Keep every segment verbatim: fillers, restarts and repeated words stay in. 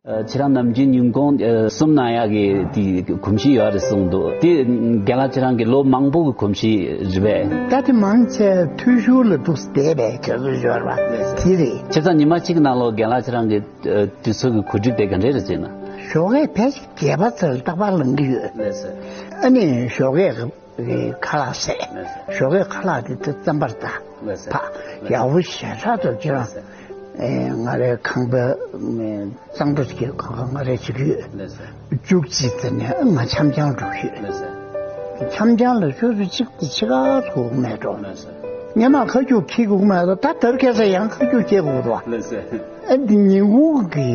ཁྱེད་རང་ནམ་རྒྱུན་ཉིན་གུང་གསུམ་གནང་ཡག་གི་དེ་གོམས་གཤིས་ཡོད་རེད་གསུངས་འདུག་དེ་རྒན་ལགས་ཁྱེད་རང་གི་ལོ་མང་པོ་གི་གོམས་གཤིས་རེད་པས། ད་དེ་མང་ཆེ་འཐུས་ཤོར་ལ་འདུག་བསྡད་པའི་དུས་ཚོད་ཡོད་རེད་པ། དེ་རེད། བྱས་ཙང་ཉི་མ་གཅིག་ནང་ལོགས་རྒན་ལགས་ཁྱེད་རང་གི་དུས་ཚོད་ཀྱི་གོ་སྒྲིག་དེ་ག་འདྲས་རེད་ཟེར་ན། ཞོགས་ཀས་ཕལ་ཆེར་བརྒྱད་པ་ཙམ་རྟག་པར་ལངས་ཀྱི་ཡོད། ཨ་ནི་ཞོགས་ཀས་ཁ་ལག་བཟས། ཞོགས་ཀས་ཁ་ལག་དེ་ད་རྩམ་པར་ད་ཕ་ཡག་པོ་ཞེ་དྲག་ཏུ་ཁྱེད་རང་ང་རའི་ཁང་པའི་གཙང་སྦྲ་གི་ཁང་པ་ང་རའི་བྱེད་ཀྱི་ཡོད། བཅུ་གཅིག་ཙམ་ནས་ང་འཆམ་འཆམ་འགྲོ་གི་ཡོད། འཆམ་འཆམ་ལ་ཆུ་ཚོད་གཅིག་དང་ཕྱེད་ཀ་ཚོད་མེད་འགྲོ། སྔོན་མ་ཁ་རྒྱུག་འཁྱེར་དགོས་མེད་ད། ད་དར་ཁ་ས་ཡང་ཁ་རྒྱུག་འཁྱེར་དགོས་འདུག་ཨ་འདི་ཉིན་གུང་གི་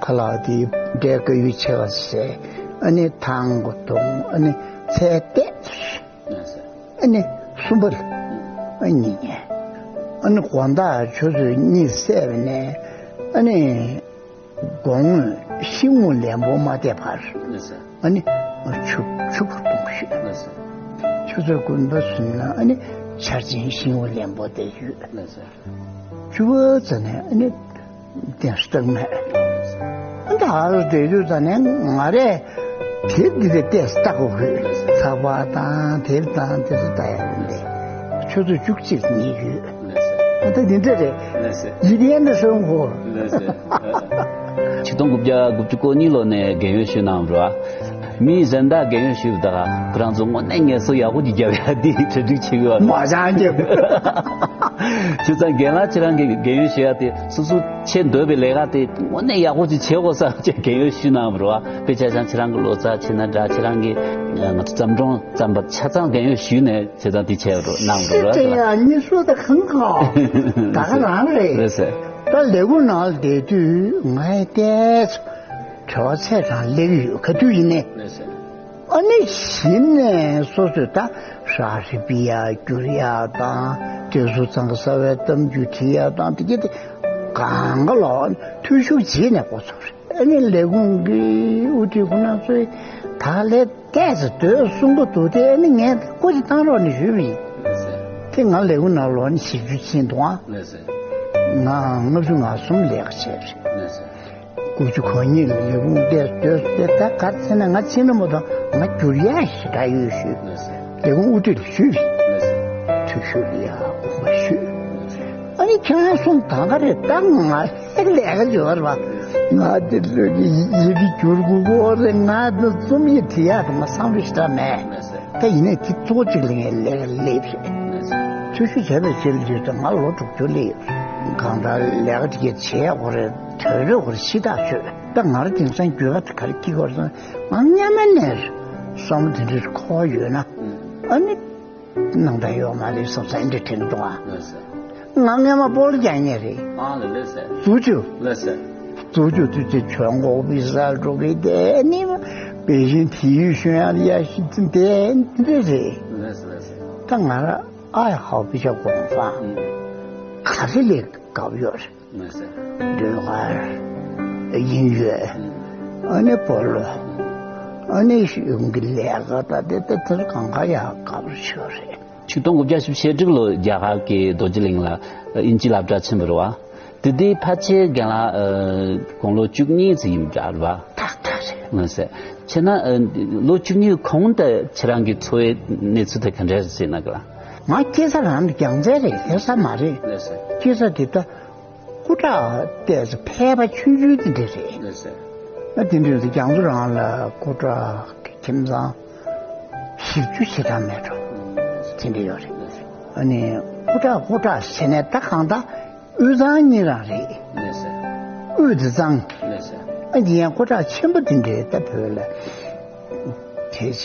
ཁ་ལག་དེ་འབྲས་དཀར་ཡོལ་ཕྱེད་ཀ་བཟས། ཨ་ནི་ཐང་གོ་བཏུང་། ཨ་ནི་ཚལ་བལྟས། ཨ་ནི་གསུམ་པ་ལ་ཨ་གཉིད་ཉལ། ཨ་ནི་དགོང་དག་ཆུ་ཚོད་གཉིས་བསྲེས་པ་ནས་ཨ་ནི་དགོང་དག་ཤིང་འོ་ལན་པོ་མ་བལྟས་བར་ཨ་ནི་ཆུ་ཆུ་བུར་གཏོང་ཤོད། ཆུ་ཚོད་དགུ་པ་ཟིན་ན་ཨ་ནི་ཆར་ཆེན་ཤིང་འོ་ལན་པོ་བལྟས་ཤོད། བཅུ་པ་ཙམ་ནས་ཨ་ནི་ཏོག་ཙམ་སྟག་མེད། ཨ་ད་ཨ་རུ་བསྡད་དུས་ཙམ་ནས་ང་རས་དེབ་འདི་ལ་ཏོག་ཙམ་ལྟ་དགོས་གི། ཚགས་པར་དང་དེབ་དང་དེ་ཚོ་ལྟ་ཡག་རེད་འདི། ཆུ་ཚོད་བཅུ་གཅིག་ཉལ་གི་ཡོད། ཨ་ད་འདི་འདྲ་རེད། ཡིད་ཡན་དུ་སོང་གོ། ཆིག་སྟོང་དགུ་བརྒྱ་དགུ་བཅུ་གོ་གཉིས་ལོ་ནས་རྒན་ཡོལ་ཞུས་གནང་བ་རེད་བ། མི་གཞན་དག་རྒན་ཡོལ་ཞུས་པ་དག་ཁོ་རང་ཚོ་དངོས་གནས་ངལ་གསོ་ཡག་པོ་ཅིག་བརྒྱབ་ཡ་འདི་གྲ་སྒྲིག་བྱེད་དགོས་པ། མ་ཅང་རྒྱབ། བྱས་ཙང་རྒན་ལགས་ཁྱེད་རང་གིས་རྒན་ཡོལ་ཞུ་ཡ་དེ་སོ་སོ་བྱེད་འདོད་པའི་ལས་ཀ་དེ་དངོས་གནས་ཡག་པོ་ཅིག་བྱེད་དགོས་བསམ་བྱས་རྒན་ཡོལ་ཞུས་གནང་བ་རེད་བ། དཔེ་ཆ་ཆ་ཁྱེད་རང་གི་ལོ་ཙཱ་བྱས་ན་འདྲ། ཁྱེད་རང་གིས་ང་ཚོ་བརྩམས་སྒྲུང་བརྩམས་པ་ཆ་ཚང་རྒན་ཡོལ་ཞུས་ནས་བྱས་ཙང་དེ་བྱས་པ་རེད་གནང་བ་རེད་བ། སྲིད་དེ་ཡང་གཉིས་སུ་ད་གང་གང་ད་ག་རང་རེད། རེད་ཟེར། ད་ལས་ཁུངས་ནང་ལ་བསྡད་དུས་ང་ཡི་ཏོག་ཙམ་བྲེལ་བ་ཚ་དྲགས་སླེབས་ཡོད། ག་དུས་ཡིན་ནའི། ཨ་ནི་གཞི་ནས་སོ་སོས་ད་ཧྲ་ཧྲི་པི་ཡ་བསྒྱུར་ཡག་དང་བཀྲ་ཤིས་ཚང་གི་གསར་བའི་གཏམ་རྒྱུད་བྲིས་ཡག་དང་དེ་གྱད་དེ་གང་ག་ལོག་འཐུས་ཤོར་བྱས་ནས་འགོ་ཚུགས་རེད། ཨ་ནི་ལས་ཁུངས་ཀྱི་དབུ་ཁྲིད་ཁོ་རང་ཚོས་ད་ལས་ཏོག་ཙམ་སྡོད་གསུང་གི་འདུག་སྟེ། ཨ་ནི་ངས་སྐུ་མཁྱེན་བཏང་རོགས་གནང་ཞུས་པ་ཡིན། དེ་ང་ལས་ཁུངས་ནང་ལོག་ནས་བཞི་བཅུ་ཕྱིན་འདུག་ཨང་། ང་ལྔ་བཅུ་ང་གསུམ་ལས་ཀ་བྱས་རེད། དགུ་བཅུ་གོ་གཉིས་ལ་ལས་ཁུངས་ཏོག་ཙམ་སྡོད་སོང་སྟེ། ད་ག་རེ་ཟེར་ན་ང་ཕྱིན་ན་མ་གཏོགས་ང་འགྱུར་ཡག་ཞེ་དྲག་ཡོད་ཞུས། ལས་ཁུངས་དབུ་ཁྲིད་ལ་ཞུས་པ་ཡིན། འཐུས་ཤོར་ལ་ཡ་དགོངས་པ་ཞུས། ཨ་ནི་ཁྱེད་རང་གསུངས་ད་ག་རེད། ད་ང་ལས་ཀ་ཡོད་རེད་པ། ང་དེ་ལོས་ཀྱི་ཡི་གེ་བསྒྱུར་དགོས་ཀྱི་རེད། ང་དེ་རྩོམ་ཡིག་བྲིས་ཡག་དེ་ང་བསམ་བློ་ཞེ་དྲག་མེད། ད་ཡིན་ནའི་དེ་གཙོ་བོ་གཅིག་ལ་ངས་ལས་ཀ་སླེབས་རེད། འཐུས་ཤོར་བྱས་པའི་ཕྱིར་ལ་ཡོད་ཙང་ང་ལོ་དྲུག་ཅུ་སླེབས་ཡོད་རེད། གང་ལྟར་ལས་ཀ་དེ་གས་བྱེད་དགོས་རེད། དོན་རེ་བ་རེ་ཤི་ཐག་ཆོད། ད་ང་རང་དེང་སང་རྒྱུད་པ་དེ་ག་རེ་སྐྱེ་དགོས་རེད་ཟེར་ན། ང་སྔོན་མ་ནས་བསམ་བློ་དེ་འདྲའི་འཁོར་བ་ཡོད་ན་ཨ་ནི་སྣང་དག་ཡོད་མ་རེད་བསམ་བསམ་འདྲ་དྲན་འདུག་ཨ། ང་སྔོན་མ་སྤོ་ལོ་རྒྱག་མཁན་རེད། ཨ་ལ་ལེ་སེ། རྫུ་ཆུ། ལེ་སེ། རྫུ་ཆུ་དུས་ཚོད་ཆོལ་འགོག་པའི་སར་འགྲོ་གི་དེ་ནི་པེ་ཅིན་དེ་ཡུལ་ཤོད་ཡག་ལ་ཡ་ཤི་ཙི་དེ་འདི་རེད། ལེ་སེ་ལེ་སེ། ད་ང་ར་ཨ་ཡ་ཧའོ་པི་ཤ་གོང་ཚང་ག་རེ་ལས་སྐབས་ཡོད་རེད། ལགས་སོ། ཟློས་གར། དབྱིན་ཡུལ། ཨ་ནི་སྤོ་ལོ། ཨ་ནི་གཞུང་གི་ལས་ཀ་ད་དེ་ད་དེར་གང་ག་ཡག་དགའ་པོ་ཞིག་རེད། ཆིག་སྟོང་དགུ་བརྒྱ་བཞི་བཅུ་ཞེ་དྲུག་ལོ་རྒྱ་གར་གྱི་རྡོ་རྗེ་གླིང་ལ་དབྱིན་ཇི་སློབ་གྲྭར་ཕྱིན་པ་རེད་བ། དེ་དུས་ཕལ་ཆེར་རྒན་ལགས་དགུང་ལོ་བཅུ་གཉིས་ཙམ་ཡིན་པ་འདྲ་རེད་བ། ཏག་ཏག་རེད། ལགས་སོ། བྱས་ན་ལོ་བཅུ་གཉིས་གོང་དུ་ཁྱེད་རང་གི་འཚོ་བའི་གནས་ཚུལ་དེ་ག་འདྲ་རེད་ཟེར་ན་ག་ལ། ང་སྐྱེས་ས་རང་ནི་རྒྱལ་རྩེ་རེད། ལྷ་ས་མ་རེད། ལགས་སོ། སྐྱེས་ས་དེ་ད། སྐུ་དྲག་ཏོག་ཙམ་ཕལ་པ་ཆུང་ཆུང་དེ་འདྲ་རེད། ལགས་སོ། ཨ་དེ་འདྲ་ཡོད་དུས་རྒྱ་མཚོ་རང་ལ་སྐུ་དྲག་གི་ཁྱིམ་ཚང་བཞི་བཅུ་ཞེ་གྲངས་མེད་འགྲོ། དེ་འདྲ་ཡོད་རེད། ཨ་ནི་སྐུ་དྲག་སྐུ་དྲག་ཟེར་ནས་ད་གང་ལྟར་དབུས་གཙང་གཉིས་རང་རེད། ལགས་སོ། དབུས་དེ་གཙང་། ལགས་སོ། ཨ་དེ་ཡང་སྐུ་དྲག་ཆེན་པོ་དེ་འདྲ་ད་བོད་ལ། དེ་རྗེས་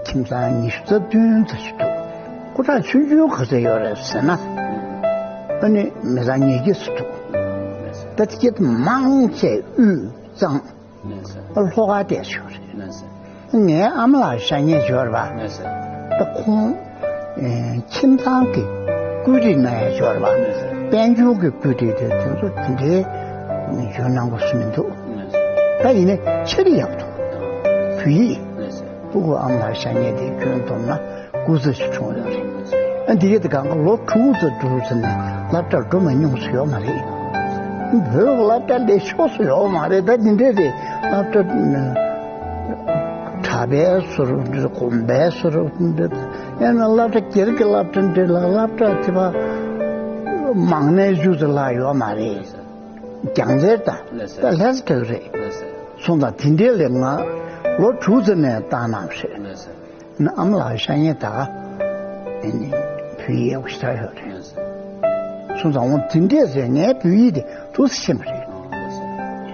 ཁྱིམ་ཚང་ཉི་ཤུ་རྩ་བདུན་ཙམ་ཞིག་འདུག་སྐུ་དྲག་ཆུང་ཆུང་ག་ཚོད་ཡོད་རེད་ཟེར་ན། ཨ་ནི་མི་ཚང་ཉིས་བརྒྱ་ཙམ་འདུག་ད་དེ་གྱད་མང་ཆེ་དབུས་གཙང་། ཨ་ལྷོ་ཁ་བལྟས་ཡོད་རེད། ངའི་ཨ་མ་ལགས་ཤ་ཉེ་ཡོད་རེད་པ། ད་ཁོང་ཁྱིམ་ཚང་གི་བཀོད་སྒྲིག་གནང་ཡ་ཡོད་རེད་པ། དཔལ་འབྱོར་གྱི་བཀོད་སྒྲིག་དེ་དེ་ཚོ་དེ་འདྲའི་ཡོད་སྣང་གོ་སུ་མི་འདུག་ད་ཡིན་ནའི་ཆེ་རི་ཡག་འདུག་བོད་ཡིག་ཕྲུ་གུ་ཨ་མ་ལགས་ཤ་ཉེ་དེ་སྐྱོན་མཐོང་ན་སྐུ་ཚེ་ཞིག་འཁྲུངས་ཡོད་རེད། ཨ་འདི་ག་དེ་གང་ག་ལོ་དྲུག་ཙམ་འགྲོ་ཚུན་ནས་སློབ་གྲྭར་འགྲོ་མ་མྱོང་ས་ཡོད་མ་རེད། བོད་སློབ་གྲྭ་ལས་ཕྱོགས་སུ་ཡོད་མ་རེད། ད་འདི་འདྲས་རེད། སློབ་གྲྭ་གྲྭ་པའི་སོ་རུ་འདི་དགོན་པའི་སོ་རུ་འདི་ཡང་ན་སློབ་གྲྭ་སྒེར་གྱི་སློབ་གྲྭ་འདི་ལ་སློབ་གྲྭ་དེ་བ་མང་ནས་བཅུ་ཙམ་ལྷག་ཡོད་མ་རེད། རྒྱང་ལས་ད་ལས་ད་ལས་ཐོས་རེད། སོང་ཙང་དེ་འདྲས་ལས་ང་ལོ་དྲུག་ཙམ་ནས་བཏང་གནང་རེད། ཨ་མ་ལགས་ཤ་ཉེ་ད་ག་ཨ་ནི་བོད་ཡིག་ཡག་པོ་ཞེ་དྲག་ཡོད་རེད། སོང་ཙང་འོ་དེ་འདྲས་ཟེར་ངའི་བོད་ཡིག་དེ་ཏོག་ཙམ་ཤེས་པ་རེད།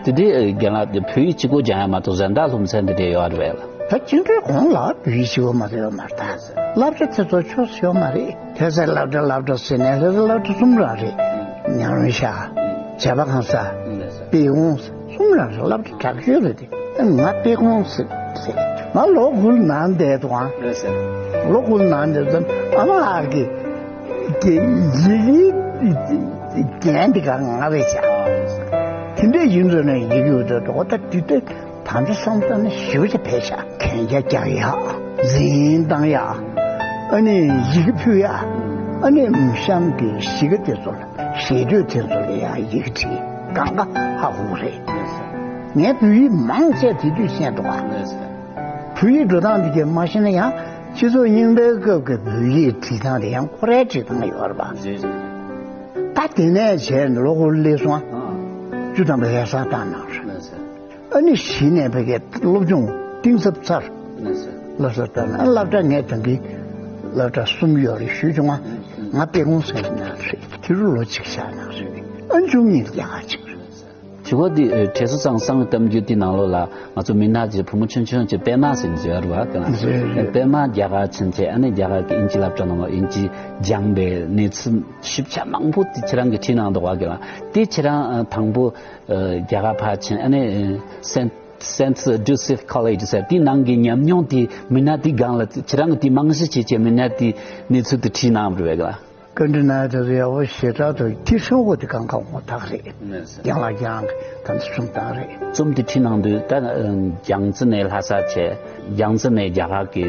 དེ་འདྲའི་རྒན་ལགས་དེ་བོད་ཡིག་གཅིག་པོ་སྦྱང་ཡ་མ་གཏོགས་གཞན་དག་སློབ་ཚན་དེ་འདྲས་ཡོད་རེད་པས་ལགས། ད་བཅིངས་འགྲོལ་གོང་ལ་བོད་ཡིག་གཅིག་པོ་མ་གཏོགས་ཡོད་མ་རེད་ད། སློབ་གྲྭ་དེ་ཚོ་ཕྱོགས་སུ་ཡོད་མ་རེད། ལྷ་སའི་སློབ་གྲྭ་སློབ་གྲྭ་ཟེར་ནས་ལྷ་སའི་སློབ་གྲྭ་གསུམ་རང་རེད། ཉང་རོང་ཤག་བྱེས་པ་ཁང་གསར། དཔེ་ཁང་གསུམ་རང་རེད། སློབ་གྲྭ་དྲག་ཤོས་རེད་དེ། ང་དཔེ་ཁང་ཟེར་ཟེར། ང་ལོ་དགུ་ནང་བསྡད་འདུག་ཨང་། ལོ་དགུ་ནང་བསྡད་ཙང་ཨ་མ་ལགས་ཀྱི་ཀྱི་ཡི་གེའི་རྒྱན་འདི་ག་ང་རེད་ཤག་དེ་འདྲས་ཡིན་ཙང་ནས་ཡི་གེ་འུ་ཚོ་འགྲོ་ད་དུས་དེ། ད་ཚོ་བསམ་བཏང་ན་ཞེ་པོ་ཅིག་ཕལ་ཆེར་གན་རྒྱ་རྒྱག་ཡག་འཛིན་བཏང་ཡག་ཨ་ནི་ཡི་གེ་ཕུལ་ཡག་ཨ་ནི་གཤམ་གྱི་གཞིས་ཀ་དེ་ཚོ་ལ་ཞེ་འདོད་དེ་ཚོ་ལ་ཡང་ཡི་གེ་བྲིས་གང་ག་ཧ་གོ་རེད། ངས་བོད་ཡིག་མང་ཆེ་དེ་དུས་ཤེས་འདུག་ག་བོད་ཡིག་འགྲོ་སྟངས་དེ་གས་མ་ཤེས་ན་ཡང་སྤྱི་ཚོགས་རྙིང་པའི་སྐབས་ཀྱི་བོད་ཡིག་བྲིས་སྟངས་དེ་ཡང་ཁོ་རའི་བྲིས་སྟངས་ཡོད་རེད་པ། ད་དེ་ནས་བྱས་ནས་ལོ་དགུ་སླེབས་སོང་ཨ། བཅུ་ཐམ་པ་ཡར་སར་བཏང་གནང་རེད། ཨ་ནི་གཞི་ནས་ཕ་གིའི་སློབ་སྦྱོང་གཏིང་ཟབ་ཚར། སློབ་གསོ་ལྟར་ན་སློབ་གྲྭ་ངས་ད་གིན་སློབ་གྲྭ་གསུམ་ཡོད་རེད་ཞུས་བྱུང་ང་། ང་དཔེ་ཁང་ཟེར་གནང་རེད། དེ་རུ་ལོ་གཅིག་བཞག་གནང་རེད། ཨ་ནི་བཅུ་གཉིས་རྒྱ་གར་ཕྱིན་རེད། དྲི་བ་འདི་ཨ་བགྲེས་སོང་ཙང་གསང་བའི་གཏམ་རྒྱུད་འདི་ནང་ལོགས་ལ་ང་ཚོ་མི་སྣ་གཅིག་བུ་མོ་ཆུང་ཆུང་གཅིག་པད་མ་ཟེར་ནས་ཡོད་རེད་པ། རེད་རེད། པད་མ་རྒྱ་གར་ཕྱིན་བྱས་ཨ་ནི་རྒྱ་གར་གྱི་དབྱིན་ཇི་སློབ་གྲྭ་ནང་ལ་དབྱིན་ཇི་སྦྱངས་པའི་གནས་ཚུལ་ཞིབ་ཆ་མང་པོ་དེ་ཁྱེད་རང་གིས་བྲིས་གནང་འདུག་པ། དེ་ཁྱེད་རང་ཨ་དང་པོ་ཨ་རྒྱ་གར་ཕར་ཕྱིན་ཨ་ནི་ཨ་Saint Saint Joseph College ཟེར་དེའི་ནང་གི་ཉམས་མྱོང་དེ་མི་སྣ་དེའི་སྒང་ལ་ཁྱེད་རང་གིས་དེ་རྨང་གཞི་བྱས་བྱས་མི་སྣ་དེའི་གནས་ཚུལ་དེ་བྲིས་གནང་བ་རེད་པས། བཀའ་འདྲི་གནང་ཡ་དེ་ཚོ་ཡག་པོ་ཞེ་དྲག་འདུག་དེ་ཧྲིལ་པོ་དེ་གང་ག་ངོ་ཐག་རེད། རྒན་ལགས་ཀྱང་ད་ནི་གསུངས་སྟངས་རེད། རྩོམ་དེ་བྲིས་གནང་དུས་ད་རྒྱལ་རྩེ་ནས་ལྷ་ས་བྱས། རྒྱལ་རྩེ་ནས་རྒྱ་གར་གྱི་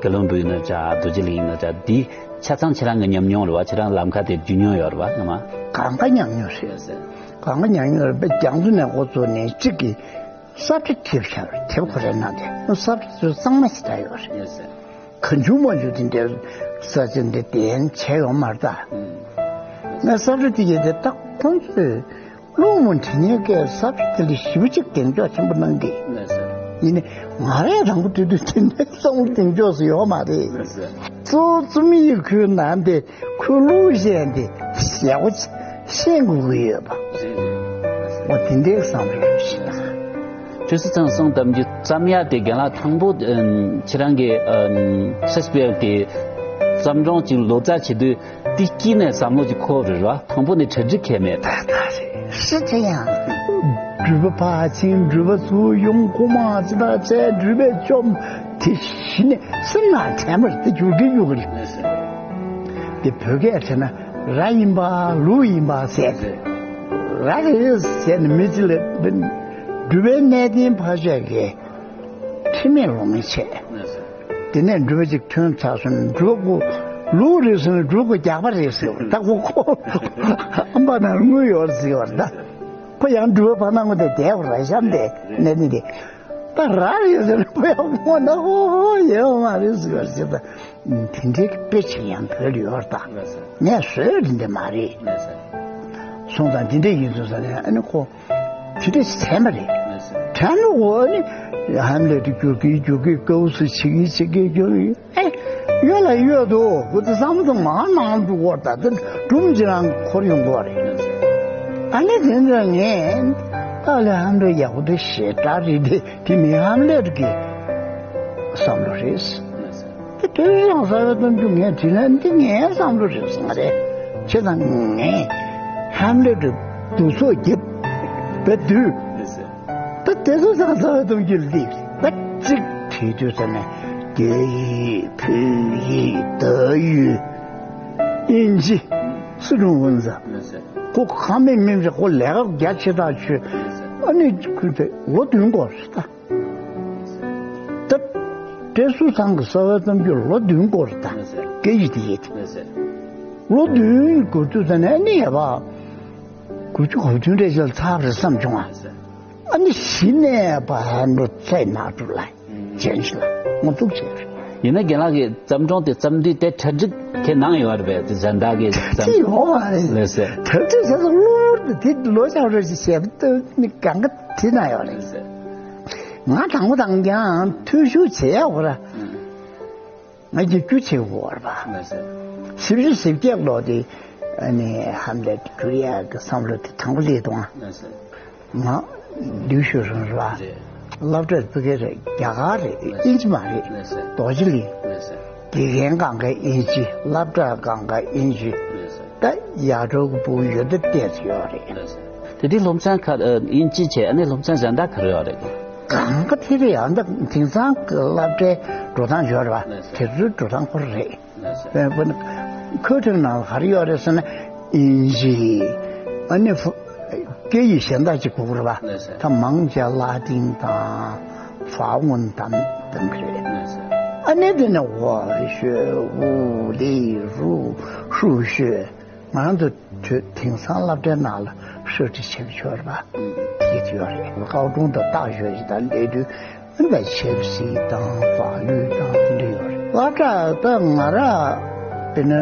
ཀ་ལོན་སྦུག་ཡིན་ན་འདྲ་རྡོ་རྗེ་གླིང་ཡིན་ན་འདྲ་འདི་ཆ་ཚང་ཁྱེད་རང་གི་ཉམས་མྱོང་རེད་པ། ཁྱེད་རང་ལམ་ཁ་དེར་རྒྱུས་མྱོང་ཡོད་རེད་པ་ངོ་མ། གང་ག་ཉམས་མྱོང་རེད། གང་ག་ཉམས་མྱོང་རེད་པ། རྒྱལ་རྩེ་ནས་འགོ་བཙུགས་ནས་གཅིག་གི་ས་ཁྲ་དེབ་ཤར་དེབ་ཁོ་རའི་ནང་དེ་ས་ཁྲ་ཚོ་གཙང་མ་ཞིག་ད་ཡོད་རེད། གང་བྱུང་མང་བྱུང་དེ་འདྲའི་ས་ཆ་འདི་གདན་བྱས་ཡོད་མ་རེད་ད། ངས་ས་ཁྲ་དེ་གས་དེ་ད་ཁོང་ཚོས་སློང་མོ་འབྲི་མཁན་གྱི་ས་ཁྲ་དེ་ལ་ཞེ་པོ་ཅིག་གདེང་འཇོག་ཆེན་པོ་གནང་གི། ཡིན་ནའི་ང་རས་དང་པོ་བྲིས་དུས་དེ་འདྲའི་བསམ་བློ་གདེང་འཇོག་སུ་ཡོད་མ་རེད། གཙོ་བོ་རྩོམ་ཡིག་ཁོའི་ནང་དེ་ཁོའི་གླུ་གཞས་དེ་ཡག་པོ་ཤེས་དགོས་ཀྱི་ཡོད་པ། འོ་དེ་འདྲའི་བསམ་བློ་ཞིག་དང་། བཀྲ་ཤིས་ཚང་གསུང་གཏམ་རྒྱུད་བརྩམས་ཡ་དེ་རྒན་ལགས་དང་པོ་ཨམ་ཁྱེད་རང་གི་ཨམ་ས་སི་པི་ཨེལ་གྱི་བརྩམས་སྒྲུང་ཅིག་ལོ་ཙཱ་བྱེད་དུས་དེ་དཀྱིལ་ནས་བསམ་བློ་ཅིག་འཁོར་རེད་བ། དང་པོ་ནས་གྲ་སྒྲིག་གས་མེད་པ། ད་ད་རེད་སྲིད་ཚེ་ཡང་འགྲུལ་པ་ཕར་ཕྱིན་འགྲུལ་པ་ཚུར་ཡོང་ཁོ་མ་ཅི་ད་བཙལ་འགྲུལ་པས་བཅོམ་དེ་གཞི་ནས་སེམས་ནང་དྲན་པར་དེ་འགྱུར་གི་འགྱུར་གི་རེད། དེ་བོད་སྐད་བྱས་ན་ར་ཡིན་པ་ལུག་ཡིན་པ་ཟེར་ཏེ། ར་རེད་ཟེར་ནས་མི་ཅི་ལ་འགྲུལ་པའི་གནས་བརྟན་ཕར་ཕྱོགས་ཀྱི་ཁྲིམས་མེད་ལུགས་མེད་བྱས། དེ་ནས་འགྲུལ་པ་ཅིག་ཐོན་ཚར་སོང་ནས་འགྲུལ་པ་ཁོ་ལུག་རེད་ཟེར་ནས་འགྲུལ་པ་ཁོ་རྒྱགས་པ་རེད་ཟེར་བ་ད་ཁོ་ཁོ་ཨམ་པ་ནང་དངུལ་ཡོད་རེད་ཟེར་བ་ད་ཁོ་ཡང་འགྲུལ་པ་ཕར་ནང་ངོ་དེ་བསྡད་པ་ར་ཤམ་དེ་གནས་བརྟན་དེ། ད་ར་རེད་ཟེར་ན་ཁོ་ཡང་སྔོན་ན་ཧོ་ཧོ་ཡོད་མ་རེད་ཟེར་བ་ཟེར་ད། དེ་འདྲའི་དཔེ་ཅིག་ཡང་བོད་ལ་ཡོད་རེད་ད། ངས་བཟོས་དེ་འདྲ་མ་རེད། སོང་ཙང་དེ་འདྲ་ཡིན་ཚུལ་ས་ནས་ཨ་ནི་ཁོ་དེ་འདྲ་ཞིག་དྲན་པ་རེད། དྲན་ནས་འོ་ཨ་ནི་ཧམ་ལེ་དེ་རྒྱུག་གི་རྒྱུག་གི་ཀའུ་སུ་བྱེད་ཀྱི་བྱེད་ཀྱི་རྒྱུག་གི་ཨེ་ཡོད་ལ་ཡོད་དོ་ཁོ་ཚོ་བསམ་བློ་མང་ནང་འདུག་གོ་ད་དེ་སྒྲུང་ཅི་རང་འཁོར་ཡོང་གོ་རེད། ཨ་ནི་དེ་འདྲ་ངས་ད་ལས་ཧམ་ལེ་ཡག་པོ་དེ་ཞེ་དྲག་རེད་དེ། དེ་མི་ཧམ་ལེ་ཀྱི་བསམ་བློ་རེད། དེ་དེ་ཡང་གསང་བའི་གཏམ་རྒྱུད་ངས་བྲིས་ན་འདི་ངའི་བསམ་བློ་རེད་བསམ་རེད། བྱས་ཙང་ངས་ཧམ་ལེ་ཀྱི་སྡུག་ཚོགས་རྒྱབ་པའི་དུས་ད་དེ་ཚོ་ཚང་གསང་བའི་གཏམ་རྒྱུད་ལ་ད་གཅིག་བྲིས་དུས་ཙམ་ནས་རྒྱ་ཡིག་བོད་ཡིག་བརྡ་ཡིག་དབྱིན་ཇི་སུ་དྲུང་ཀུན་ཚ་ཁོ་ཁ་མེད་མིན་ཚེ་ཁོ་ལས་ཀ་རྒྱ་ཆེ་ཐག་ཆོད། ཨ་ནི་ཁོས་དེ་ལོ་བདུན་འགོར་ད། ད་བཀྲ་ཤིས་ཚང་གི་གསང་བའི་གཏམ་རྒྱུད་ལོ་བདུན་འགོར་ད། སྐད་ཡིག་དེ་ཡིན། ལོ་བདུན་འགོར་དུས་ད་ནས་ནི་ཡ་བ། དགུ་བཅུ་གོ་བདུན་རེ་ཅིག་ལ་ཚར་བ་རེད་བསམ་བྱུང་ཨ། ཨ་ནི་གཞི་ནས་ཕར་འགྲོ་ཚེ་ནག་གྲུ་ལ་རྒྱན་ཞིག་ལ་ངོ་ཐུག་བྱས་རེད། ཡིན་ན་རྒན་ལགས་ཀྱིས་བརྩམས་སྒྲུང་དེ་བརྩམས་དུས་དེ་གྲ་སྒྲིག་དེ་གནང་ཡོད་རེད་པས། དེ་གཞན་དག་གིས་བརྩམས། དེ་ཡོད་མ་རེད། ལགས་སེ། གྲ་སྒྲིག་བྱས་ཙང་གློ་བུར་དུ་དེ་ལོ་ཆགས་རེད་ཅེས་བཤད་པ་ལྟ་བུ་ནི་གང་ག་དེ་ན་ཡོད་རེད། ལགས་སེ། ང་དང་པོ་དང་ཀྱང་འཐུས་ཤོར་བྱེད་ཡག་གོ་ར། ང་གི་རྒྱུ་ཆེ་བོར་བ། ལགས་སེ། བཞི་བཅུ་ཞེ་བརྒྱད་ལོ་དེ་ཨ་ནི་ཧམ་ལེ་བསྒྱུར་ཡག་གི་བསམ་བློ་དེ་དང་པོ་སླེབས་དང་། ལགས་སེ། ང་ལུས་ཤོར་རང་རེད་བ། རེད། སློབ་གྲྭ་ཕ་གི་རེད། རྒྱ་གར་རེད། ལགས་སེ། ཨིན་ཇི་མ་རེད། ལགས་སེ། རྡོ་རྗེ་གླིང་། ལགས་སེ། དགེ་རྒན་གང་ག་ཨིན་ཇི། སློབ་གྲྭ་གང་ག་ཨིན་ཇི། ལགས་སེ། ད་ཡར་འགྲོ་གི་བུ་ཡོད་ད་བལྟས་ཡོད་རེད། ལགས་སེ། དེ་དུས་སློབ་ཚན་ག་ཨ་ཨིན་ཇི་བྱས། ཨ་ནི་སློབ་ཚན་གཞན་དག་ག་རེ་ཡོད་རེད། གང་ག་དེ་རེད། ཨ་ད་དེང་སང་གི་སློབ་གྲྭའི་འགྲོ་སྟངས་ཡོད་རེད་བ། ལགས་སེ། དེ་ཚོའི་འགྲོ་སྟངས་ཁོ་རེད། ལགས་སེ། ཁོའི་ཁྲིམས་ནང་ལ་ག་རེ་ཡོད་རེད་ཟེར་ན། ཨིན་ཇི། ཨ་ནི་ཧྥུ་སྐད་ཡིག་གཞན་དག་ཅིག་དགོས་ཀྱི་རེད་པ། ལགས་སེ། ད་མང་ཆེ་ལ་ཏིང་དང་ཧྥ་ཝུན་དང་དེ་འདྲ་རེད། ལགས་སེ། ཨ་ནི་དེ་ནས་ཝ་ཞོ་ཝུ་ལི་རུ་ཧྲུ་ཞོ། ང་རང་ཚོ་དུས་དེང་སང་སློབ་གྲྭའི་ནང་ལ་ཧྲུའུ་ཅི་བྱེད་ཀྱི་ཡོད་རེད་པ། དེ་ཡོད་རེད། ཀའོ་ཀྲུང་དང་ཏཱ་ཞོ་ཞིག་དང་ལས་དུས་ཨ་ནི་ཆབ་སྲིད་དང་བག་ལུས་དང་དེ་འདྲ་ཡོད་རེད། སློབ་གྲྭ་ད་ང་རང་དཔེར་ན་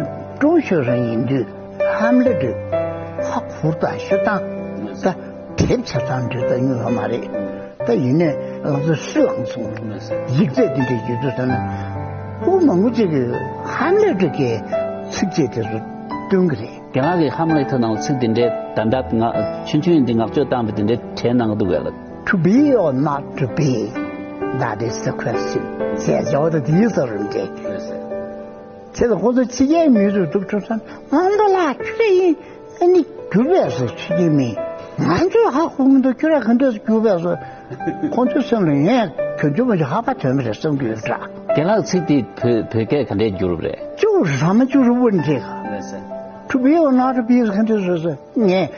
ཀྲུང་ཞོ་རང་ཡིན་དུས་ཧམ་ལེ་ཏྲི་ཧ་གུར་དང་ཤོ་དང་ད་དེབ་ཆ་ཚང་འབྲི་ད་ཉུང་བ་མ་རེད། ད་ཡིན་ནས་ང་ཚོ་སུ་ལངས་སོང་། ཡིག་ཚད་དེ་འདྲ་ཡོད་དུས་ད་ན་ཕྲུ་གུ་མང་པོ་ཅིག་གིས་ཧམ་ལེ་ཏྲི་གི་ཚིགས་བཅད་དེ་ཚོ་སྟོན་གྱི་རེད། རྒན་ལགས་ཀྱིས་ཧམ་ལེ་ཏྲི་ནང་ཚིག་འདི་འདྲའི་ད་ལྟ་ང་ཆུང་ཆུང་ཡིན་དུས་བསྔགས་བརྗོད་བཏང་བའི་འདི་འདྲའི་གྲས་གནང་གི་འདུག་གས་ལགས། To be or not to be, that is the question. ཟེར་བྱ་བ་དང་དེའི་ས་རུ་འདྲེ། བྱས་ཙང་ཁོ་ཚོ་ཕྱི་རྒྱལ་མི་རུ་འདུག་ཁྲོམ་ས་དབང་པོ་ལགས་ཁྱོད་ཡིན་ཨ་ནི་བསྒྱུར་བས་སོ་ཕྱི་རྒྱལ་མི། ང་ཚོས་ཧ་གོ་གི་འདུག་ཁྱོད་རང་ག་འདྲས་སུ་བསྒྱུར་བས་སོ། ཁོ་ཚོའི་སེམས་ལ་ངས་གྱོང་ཆུང་མ་ཞིག་ཧ་པ་ཐོན་པ་རེད་བསམ་གྱི་ཡོད་འདྲ། རྒན་ལགས་ཚིག་དེ་བོད་བོད་སྐད་ག་འདྲས་བསྒྱུར་བ་རེད། ཅུ་ར་མ་ཅུ་རུ་བོ་འདྲེ་ག། ལགས་སེ། To be or not to be ག་འདྲས་སོ་སོ། ངས་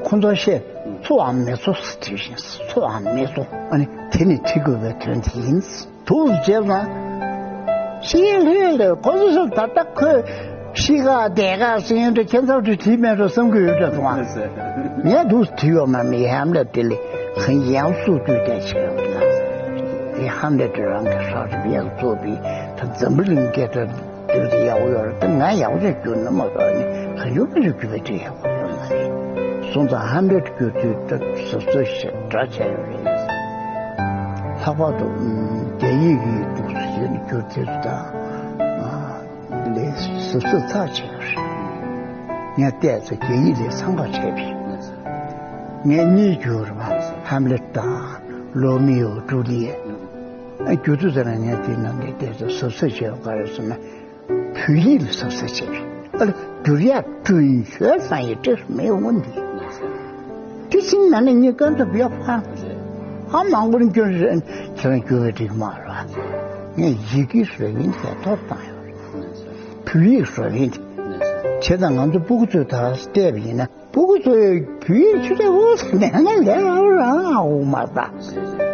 ཁོ་ཚོར་བཤད། ཚོ་བའམ་མེ་ཚོ་ཟེར་བྲིས་ཤིང་ཚོ་བའམ་མེ་ཚོ་ཨ་ནི་དེ་ནི་བྲི་དགོས་པའི་དོན་དེ་ཡིན། དུ་བྱས་ན། ཤི་ལྷོད་ལས་ཁོ་ཚོ་ད་ལྟ་ཁོས་ཤི་ག་བསྡད་ག་ཟེར་ཡོང་དུས་ཁྱེད་ཚོར་བྲིས་བྲིས་མེད་འགྲོ་བསམ་གི་ཡོད་འདྲ་སོང་ཨ། ངས་འདུག་བྲིས་ཡོད་མ་མི་ཧམ་ལེ་དེ་ལས་ཧན་ཡང་སུ་དུས་ཀྱང་བྱས་ཡོང་ལ། ཨེ་ཧམ་ལེ་དེ་རང་གི་ཧྲག་རིབ་ཡག་གཙོ་བི་ད་འཛམ་བུ་གླིང་སྐད་གྲགས། བསྒྱུར་ཏེ་ཡག་པོ་ཡོད་རེད་དེ། ང་ཡག་པོ་ཞིག་བསྒྱུར་ན་མ་གཏོགས་ནི་ག་ཡོད་པ་ཞིག་བསྒྱུར་བའི་དུས་ཡག་པོ་ཡོད་མ་རེད། སོང་ཙང་ཧམ་ལེ་ཏྲི་བསྒྱུར་དུས་ད་གཟབ་གཟབ་ཞེ་དྲག་བྱས་ཡོད་རེད། ལྷག་པར་དུ་རྒྱ་ཡིག་གི་འདུག་ཟེར་ནས་བསྒྱུར་དུས་ད་ལས་གཟབ་གཟབ་ཚགས་ཆེ་ཡོད་རེད། ངས་བལྟས་ཚེ་རྒྱ་ཡིག་ལས་འཚང་ཁ་ཆེ་བས། ངས་གཉིས་བསྒྱུར་བ་ཧམ་ལེ་ཏྲི་དང་རོ་མི་ཡོ་ཇུ་ལི་ཡེ། བསྒྱུར་དུས་ཙམ་ལ་ངས་དེའི་ནང་གི་བལྟས་ཚེ་གཟབ་གཟབ་བྱས་ཡོད་ག་རེ་ཟེར་ན། བོད་ཡིག་ལ་གཟབ་གཟབ་བྱས་པས། ཨ་ལ་བསྒྱུར་ཡག་ཀྲུང་ཞོན་ཧྥང་ཡི་ཏྲེ་མེད་འོང་འདི། དེ་བཞིན་ན་ནི་ངས་ཀན་ཏུ་བེ་ཧྥང་ཧ་མང་པོ་ནི་སྐྱོན་རེད། ཁྱེད་རང་བསྒྱུར་བའི་འགྲིག་མ་རེད། ངས་ཡི་གེ་བཟོ་མཁན་དེ་ཐོབ་བཏང་ཡོད་རེད། བོད་ཡིག་བཟོ་མཁན་དེ། བྱས་ཙང་ང་ཚོ་སྤུ་གུ་ཚོས་ད་བལྟས་པ་ཡིན་ན། སྤུ་གུ་ཚོས་བོད་ཡིག་ཆུ་ཚོད་འུ་ཟེར་ནས་ངས་ལས་རང་རང་འུ་མ་ད།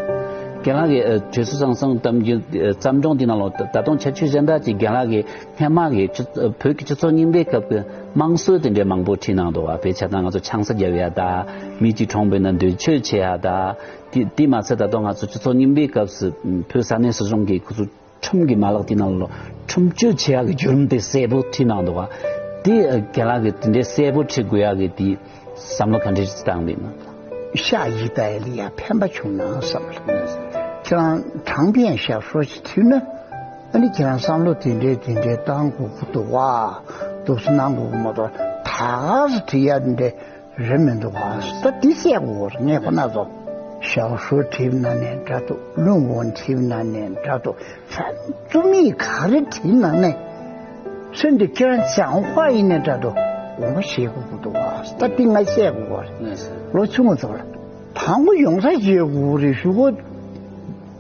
རྒན་ལགས་ཀྱི་ཨ་དྲི་ཚོ་ཟང་ཟང་གཏམ་རྒྱུད་ཨ་བརྩམས་སྒྲུང་འདི་ནང་ལ་ད་ད་དུང་ཁྱད་ཆོས་གཞན་དག་ཅིག་རྒན་ལགས་ཀྱི་སྔན་མ་གི་སྤྱི་ཨ་བོད་ཀྱི་སྤྱི་ཚོགས་རྙིང་པའི་སྐབས་ཀྱི་དམངས་སྲོལ་དེ་འདྲའི་མང་པོ་བྲིས་གནང་འདུག་བ། དཔེ་ཆ་ད་ང་ཚོ་ཆང་ས་རྒྱབ་ཡ་ད། མི་གཅིག་གྲོངས་པ་ཡིན་ན་འདོད་ཆོས་བྱེད་ཡ་ད། དེ་དེ་མ་ཚད་ད་དུང་ང་ཚོ་སྤྱི་ཚོགས་རྙིང་པའི་སྐབས་སུ་བོད་ས་གནས་སྲིད་གཞུང་གིས་ཁོ་ཚོ་ཁྲིམས་ཀྱི་མ་ལག་དེ་ནང་ལ་ཁྲིམས་གཅོད་བྱེད་ཡག་གི་བརྒྱུད་རིམ་དེ་གསལ་པོ་བྲིས་གནང་འདུག་བ། དེ་རྒན་ལགས་ཀྱིས་དེ་འདྲའི་གསལ་པོ་བྲིས་དགོས་ཡག་གི་དེ་བསམ་བློ་ག་འདྲ་ཞིག་བཏང་བ་ཡིན་ན། ཤ་ཡི་ད་ཡ་ལ་ཡ་ཕན་པ་བྱུང་ན་བསམ་ལ། ཁྱེད་རང་དྲང་པའི་ཤ་ཧྲོ་ཞིག་བྲིས་ན། ཨ་ནི་ཁྱེད་རང་བསམ་བློ་དེ་འདྲའི་དེ་འདྲའི་བཏང་དགོས་ཀྱི་འདུག་བ། འདུག་སེ་གནང་དགོས་ཀྱི་མ་གཏོགས་ད་ག་སེ་བྲིས་ཡ་དེ་འདྲའི། རེད་མི་འདུག་ག་ད་འདི་བཤད་དགོས་རེད། ངས་ཁོ་ན་ཚོ་ཞའོ་ཧྲུའུ་བྲིས་ན་ནས་འདྲ་འདུག་ལུང་ཝུན་བྲིས་ན་ནས་འདྲ་འདུག་རྩོམ་ཡིག་ག་རེ་བྲིས་ན་ནས་སེམས་འདི་ཁྱེད་རང་ཅང་ཧྭ་ཡིན་ནས་འདྲ་འདུག་དགོངས་པ་བཞེས་དགོས་ཀྱི་འདུག་ག་ད་འདི་ང་བཤད་དགོས་རེད། ལོ་ཆུང་བ་ཚོ་ལ་དང་པོ་ཡོང་ས་བྱེད་དགོས་རེད། གཞུག་གུ་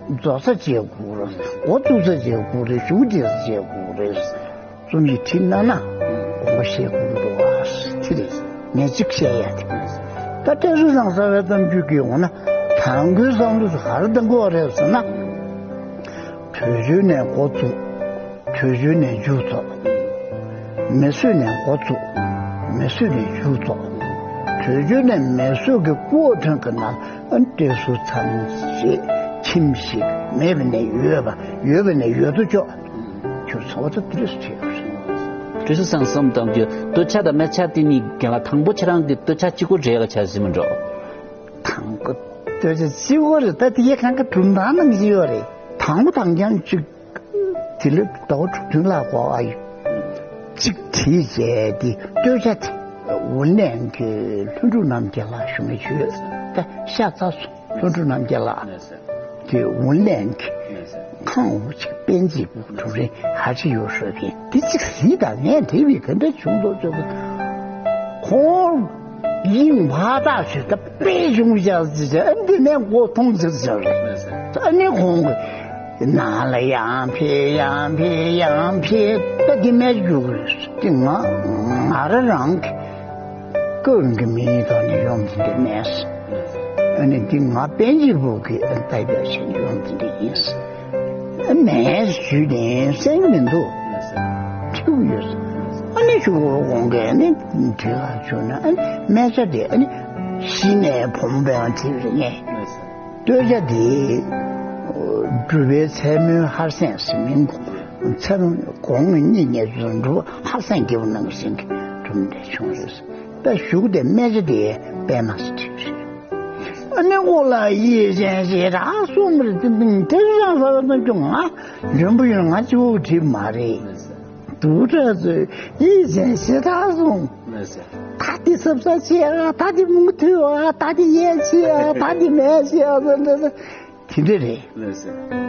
རྫོགས་ས་བྱེད་དགོས་རེད། འགོ་བཙུགས་ས་བྱེད་དགོས་རེད། གཞུག་གུ་འབྲས་ས་བྱེད་དགོས་རེད། རྩོམ་ཡིག་བྲིས་གནང་ན་དགོངས་པ་བཞེས་དགོས་འདུག་ཨ། དེ་རེད་ངས་གཅིག་བཤད་ཡ་དེ། ད་བཀྲ་ཤིས་སངས་གསལ་བའི་གཏམ་རྒྱུད་ཀྱི་འོང་ན་དང་པོའི་བསམ་བློ་དེ་ག་རེ་གཏང་དགོས་རེད་ཟེར་ན། བྲོས་བྱོལ་ནས་འགོ་བཙུགས། བྲོས་བྱོལ་ནས་མཇུག་རྫོགས། མི་གསོད་ནས་འགོ་བཙུགས། མི་གསོད་ནས་མཇུག་རྫོགས། བྲོས་བྱོལ་ནས་མེ་གསོད་ཀྱི་སྐུ་འོ་ཐོན་གྱི་ནང་ཨ་བཀྲས་ཟུར་ཚང་ཞེས་ཁྱིམ་ཞིག་མེད་པ་ནས་ཡོད་པ་ཡོད་པ་ནས་ཡོད་དོ་ཅོག་ཁྱོད་ཚོ་བ་ད་དེ་རེད་ཟེར་ཡོད་རེད། བཀྲས་ཟུར་ཚང་གསུམ་དང་གྱི་སྟོད་ཆ་དང་སྨད་ཆ་དེ་གཉིས་རྒན་ལགས། དང་པོ་ཁྱེད་རང་གི་སྟོད་ཆ་གཅིག་པོ་རེད་ལ་ཆ་ཟིན་མི་འགྲོ། དང་པོ་སྟོད་ཆ་གཅིག་པོ་རེད། ད་དེ་ཡས་གང་ག་གྲུབ་མཐའ་ནང་བཞིན་ཡོད་རེད། དང་པོ་དང་རྐྱང་གཅིག་དེ་ལས་ཟླ་བ་དྲུག་བདུན་ལྷག་འགོར་བ་ཡོད། གཅིག་བྲིས་བྱས་ཏེ་སྟོད་ཆ་དེ་ཝུན་ལན་གྱི་ལྷུན་གྲུབ་རྣམ་རྒྱལ་ལགས་ཞུ་མི་ཆོས་ད་ཤ་ཚ་སོང་། ལྷུན་གྲུབ་རྣམ་རྒྱལ་ལགས་དེ་ཝུན་ལན་གྱི་ཁང་འུ་ཅིག་པན་ཅི་བུ་གྲུབ་རིང་ཧ་ཅི་ཡོད་ཧྲོ་གིན་དེ་གཅིག་གཟིགས་དང་། ངས་དེ་བས་ག་འདྲ་བྱུང་འདུག་ཅོག་ཁོང་དབྱིངས་ཕར་བལྟས་ཞེས་ད་དཔེ་བྱུང་བཞག་ཟེར་བྱས། ཨ་འདི་ནས་མགོ་མཐོང་ཚེར་ཚེར་རེད། ཨ་ནི་ཁོང་གིས་ནང་ལ་ཡང་ཕེབས་ཡང་ཕེབས་ཡང་ཕེབས། ད་འདི་མེད་རྒྱུ་རེད། འདི་ང་ང་རང་རང་གི་ཀུན་གྱི་མིའི་ཐོག་ནས་ཡོང་གི་འདི་མེད། ཨ་ནི་འདི་ང་པན་ཅི་བུ་གི་ཨ་ལྟ་བའི་ཆེད་ཡོང་གི་འདི་ཡིན། མེད་ཞུས་ནས་གསན་གྱི་མི་འདུག་ཐིག་ཡོད། ཨ་ནི་ཞུ་གོ་གོང་གས་ནི་དྲི་བ་བྱུང་ན། ཨ་ནི་སྨད་ཆ་དེ་ཨ་ནི་གཞི་ནས་བུ་མོ་པའི་དེ་རེད་ངས། སྟོད་ཆ་དེ་སྒྲུབ་པའི་མཚན་མོའི་ཧར་སེང་ཟེར་མིང་། མཚན་མོ་གོང་གི་གཉིད་ཉལ་དུས་སྒྲུབ་ཧར་སེང་རྒྱབ་ནང་བཞིན་གྱི་གྲུབ་འབྲས་བྱུང་ཡོད། ད་གཞུག་དེ་སྨད་ཆ་དེ་པད་མ་ཟེར་བྲིས་རེད། ཨ་ནི་ཁོ་ལ་ཡིད་ཅན་ཞེ་དྲག་གསུངས་པ་རེད། དེ་དེ་རང་ས་བ་ཙམ་ཅུང་ང་འཇོན་པོ་ཡིན་ང་གཅིག་པོ་བྲིས་མ་རེད། དུག་སྦྲུལ་ཚོས་ཡིད་ཅན་ཞེ་དྲག་གསུངས། ད་དེ་སབ་སབ་བྱེད་ཨ། ད་དེ་མུ་མཐུད་ཨ། ད་དེ་ཡལ་བྱེད་ཨ། ད་དེ་མལ་བྱེད་ཨ། ད་དེ་དེ་འདྲ་རེད།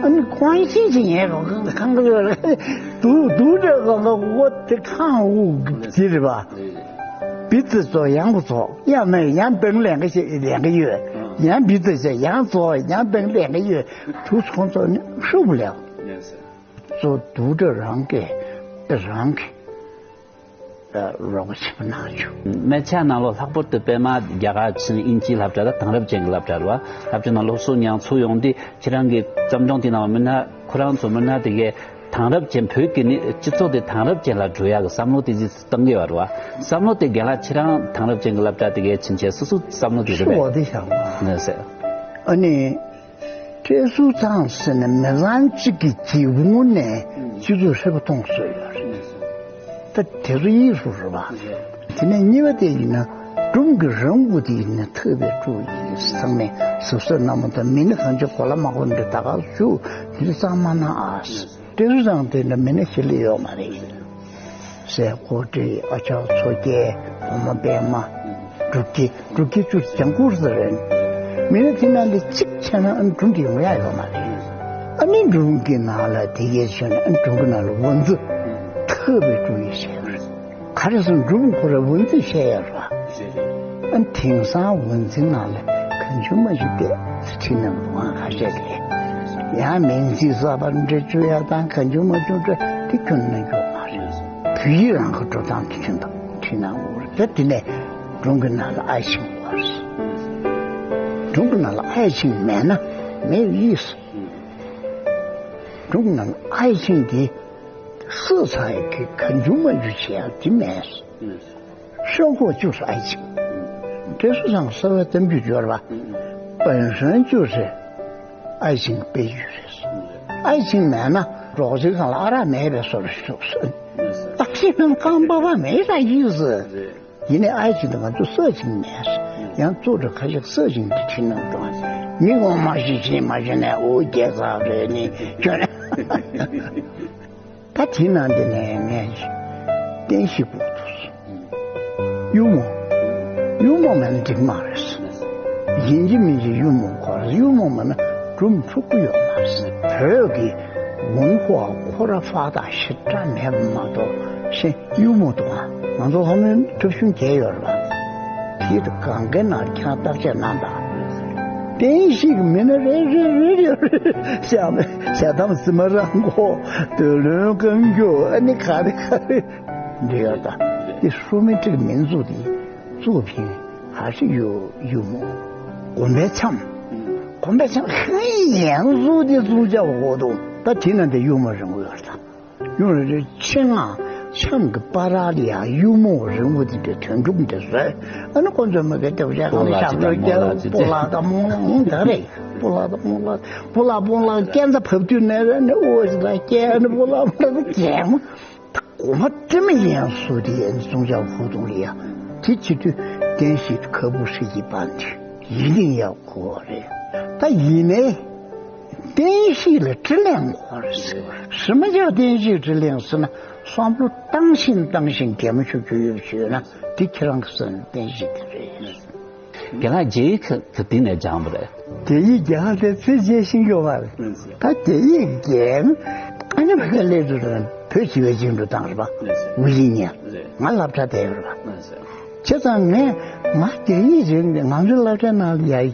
ཨ་ནི་ཁོང་ཤེས་ཀྱི་ངས་རོགས་གང་གང་གི་ཡོད་རེད། དུག་དུག་སྦྲུལ་གང་ག་འོ་དེ་ཁང་དབུགས་དེ་རེད་པ། བི་ཙི་ཙོ་ཡང་གོ་ཙོ་ཡང་མེད་ཡང་བེང་ལེན་གི་ལེན་གི་ཡོད། ཡང་བི་ཙི་ཙོ་ཡང་ཙོ་ཡང་བེང་ལེན་གི་ཡོད། དུག་ཁོང་ཚོ་ནི་ཤུགས་ལེགས། ཙོ་དུག་སྦྲུལ་རང་གིས་རང་གི་རོགས་པ་ཆེན་པོ་གནང་བྱུང་། སྨད་ཆ་ནང་ལོགས་ལྷག་པར་དུ་པད་མ་རྒྱ་གར་ཕྱིན་དབྱིན་ཇིའི་སློབ་གྲྭ་དང་དེང་རབས་ཅན་གྱི་སློབ་གྲྭ་རེད་པ། སློབ་གྲྭ་ནང་སློབ་གསོ་མྱངས་ཚུར་ཡོང་དུས་ཁྱེད་རང་གིས་བརྩམས་སྒྲུང་དེ་ནང་མི་སྣ་ཁོ་རང་ཚོ་མི་སྣ་དེ་གས་དེང་རབས་ཅན་བོད་ཀྱི་ནི་སྤྱི་ཚོགས་དེ་དེང་རབས་ཅན་ལ་འགྲོ་ཡག་གི་བསམ་བློ་དེ་ཅིག་བཏང་གི་ཡོད་རེད་པ། བསམ་བློ་དེ་རྒན་ལགས་ཁྱེད་རང་དེང་རབས་ཅན་གྱི་སློབ་གྲྭ་དེ་གས་ཕྱིན་བྱས་སོ་སོའི་བསམ་བློ་དེ་རེད་པས། འོ་དེ་བྱ་བ། ཨ་ནི། བཀྲས་ཟུར་ཚང་ཟེར་ནས་མི་ཚང་གཅིག་གི་སྒྱིད་མོ་ནས་སྤྱི་ཚོགས་ཧྲིལ་པོ་མཐོང་སྲོལ་ཡོད་རེད། ད་དེ་ཚོ་གཉིས་སུ་རེད་པ། དེ་ནས་གཉིས་པ་དེ་ཡིན་ན་སྒྲུང་གི་རང་མགོ་དེ་ཡིན་ན་ཐག་པས་དཀྲུགས་ཡིན་ཚང་མས་གཟབ་གཟབ་གནང་མ་ཐུབ། མི་ནི་གང་ཅི་གོ་ལ་མ་གོ་འདྲ་ད་ག་ཞུ་འདི་གཙང་མ་གནང་ཨ། བཀྲས་ཟུར་ཚང་དེ་འདྲ་མི་སྣ་ཞིག་ལས་ཡོད་མ་རེད། ཟས་གོ་སྒྲིག་ཨ་ཅག་མཚོ་རྒྱལ་བུ་མོ་པད་མ། འབྲུག་རྒྱལ་འབྲུག་རྒྱལ་ཅུ་ལྗང་ཁུར་ཟེར་རེད། མི་ནི་དེ་ནང་ལ་གཅིག་བྱས་ན་ཨ་སྒྲུང་དེ་ཡོང་ཡ་ཡོད་མ་རེད། ཨ་ནི་སྒྲུང་གི་ནང་ལ་དེ་གས་བྱས་ན་ཨ་སྒྲུང་གི་ནང་ལ་འོ་འཛི་ཐག་པས་དཀྲུགས་ཡིན་བཤད་པ་རེད། ག་རེ་ཟེར་ན་སྒྲུང་ཁོ་ར་འོ་འཛི་བཤད་ཡ་རེད། ཨ་དེང་སང་འོ་འཛི་ནང་ལ་གང་བྱུང་མ་བྱུང་བལྟས་ཚེ་ཁྲིད་ནང་དུ་ཨང་ཁ་ཤས་རེད། ཡང་མིང་ཚིག་གསར་པ་འདྲ་བཅོས་ཡ་དང་གང་བྱུང་མ་བྱུང་འདྲ་དེ་ཁྱོན་ནས་འཇོག་མ་རེད། བོད་ཡིག་རང་གི་འགྲོ་སྟངས་དེ་ཁྱོན་དང་ཁྲིད་ནང་འོ་རེད། ད་དེ་ནས་སྒྲུང་གི་ནང་ལ་ཨའི་ཆིང་འོ་རེད། སྒྲུང་གི་ནང་ལ་ཨའི་ཆིང་མེད་ན་མེད་ཡིས། སྒྲུང་གི་ནང་ལ་ཨའི་ཆིང་དེ་སུ་ཚ་ཡི་གི་གང་བྱུང་མ་བྱུང་བྱེད་ཡ་དེ་མེད། 生活就是爱情。 བཀྲས་ཟུར་ཚང་གསར་བའི་གཏམ་རྒྱུད་སྦྱོར་བ། 本身就是爱情悲剧 རེད། 爱情 མེད་ན་རོགས་ཚེ་གང་ལ་ཨ་རག་མེད་པའི་བཟོ་འདྲ་ཞིག་འདུག་ཟེར། 爱情 ནང་རྐང་པ་བ་མེད་ས་ཡིན་ཟེར། ཡིན་ནའི་爱情 དེ་ང་ཚོ་色情 མེད་ཟེར། ཡང་གཙོ་གྲས་ཁ་ཤས་色情 དེ་ཁྲིད་གནང་འདུག་མི་ངོ་མ་ཤེས་ཤེས་མ་ཤེས་ནས་འོ་རྒྱལ་ཚབ་རེད་ནི་ཁྱོད། ད་དེ་ནང་དེ་ནས་ངས་བསྟན་བཤིག་དགོས་འདུག་གཡུ་མོ། གཡུ་མོ་མེད་ན་འགྲིག་མ་རེད། ཡིན་གཅིག་མིན་གཅིག་གཡུ་མོ་དགོས་རེད། གཡུ་མོ་མེད་ན་སྒྲུང་འཁྲུག་གི་ཡོད་མ་རེད། བོད་ཀྱི་文化ཁོ་ར་发达ཞེ་དྲག་མེད་པ་མ་གཏོགས་གཞན་གཡུ་མོ་འདུག་ཨ། ང་ཚོ་ལྷ་མོའི་འཁྲབ་གཞུང་བརྒྱད་ཡོད་རེད་པ། དེ་དང་གང་གའི་ནང་ཁྱང་བརྟག་དཔྱད་གནང་དང་། བསྟན་བཤིག་མི་སྣ་རེ་རེ་རེ་རེ་ཞྭ་མོ་ཞྭ་དམ་སི་མ་རང་མགོ་བདུད་བློན་རྐང་རྒྱུག་ཨ་ནི་ག་རེ་ག་རེ་འདྲ་ཡོད་ད། དེ་ཧྲུ་མི་ཀྲིག་མིན་ཚུགས་དེ་གཙུག་ཕིང་ཧ་ཤི་ཡུ་ཡུ་མོ། དགོན་པའི་འཆམ། དགོན་པའི་འཆམ་ཧན་ཡན་གཙུག་དེ་གཙུག་བྱ་བ་འོ་དུ་ད་དེ་ན་དེ་ཡུ་མོ་རིང་པོ་ཡོད་ད། ཡུ་རེ་རེ་ཆེ་ང་ ཆམ་གྱི་བར་ལ་ཡང་གཡུ་མོ་རིང་པོ་དེ་འདྲ་དོན་གྲུབ་འདྲ་བཟོས། ཨ་ནི་ཁོ་ཚོས་མི་དགེ་ལྟ་བུ་ཞག་གང་ལ་ཞབས་བྲོ་རྒྱག་སྤོ་ལགས་དང་རྨོངས་ལགས་འདི་རེད། སྤོ་ལགས་དང་རྨོངས་ལགས། སྤོ་ལགས་རྨོངས་ལགས་སྐས་འཛེག་ཕབ་དུས་ནས་རེད་ནི། ཨོ་ཞིག་ལ་སྐས་ནི་སྤོ་ལགས་རྨོངས་ལགས་སྐས་མོ། ད་གོ་མ་དྲི་མ་ཡན་སུ་དེ་ཡན་ཙུང་ཅའོ་ཧུའུ་ཏུང་ལི་ཡ། དེ་བྱེད་དུས་བསྟན་བཤིག་ཁ་བུ་ཧྲི་གི་པ་འདི་ཡིན་ནི་ཡག་གོ་རེད། ད་ཡིན་ནའི། བསྟན་བཤིག་ལ་དྲིན་ལན་འགོར་ཟེར་བ་རེད། རི་མ་ཆག་བསྟན་བཤིག་དྲིན་ལན་ཟེར་ན། བསམ་བློ་བཏང་བཞིན་བཏང་བཞིན་གད་མོ་ཤོར་རྒྱུ་ཡོད་བྱོས་ན། དེ་ཁྱེད་རང་གི་སེམས་བསྟན་བཤིག་དེ་རེད། རྒན་ལགས་རྒྱ་ཡིག་ག་ག་དེ་ནས་སྦྱངས་པ་རེད། རྒྱ་ཡིག་རྒྱ་གར་དེ་ཚེ་རྗེས་ཤིང་ཡོད་པ་རེད། ད་རྒྱ་ཡིག་རྒན་ཨ་ནི་བ་ག་ལས་དུ་བོད་སྤྱི་པའི་སྤྱི་འགྲོ་བཏང་རེད་པ། ཝི་ལི་ཉན་ང་སློབ་གྲྭ་དེ་ཡོད་རེད་པ། བྱས་ཙང་ངས་ང་རྒྱ་ཡིག་རེད་འདི། ང་ཚོའི་སློབ་གྲྭའི་ནང་ལ་ཡ་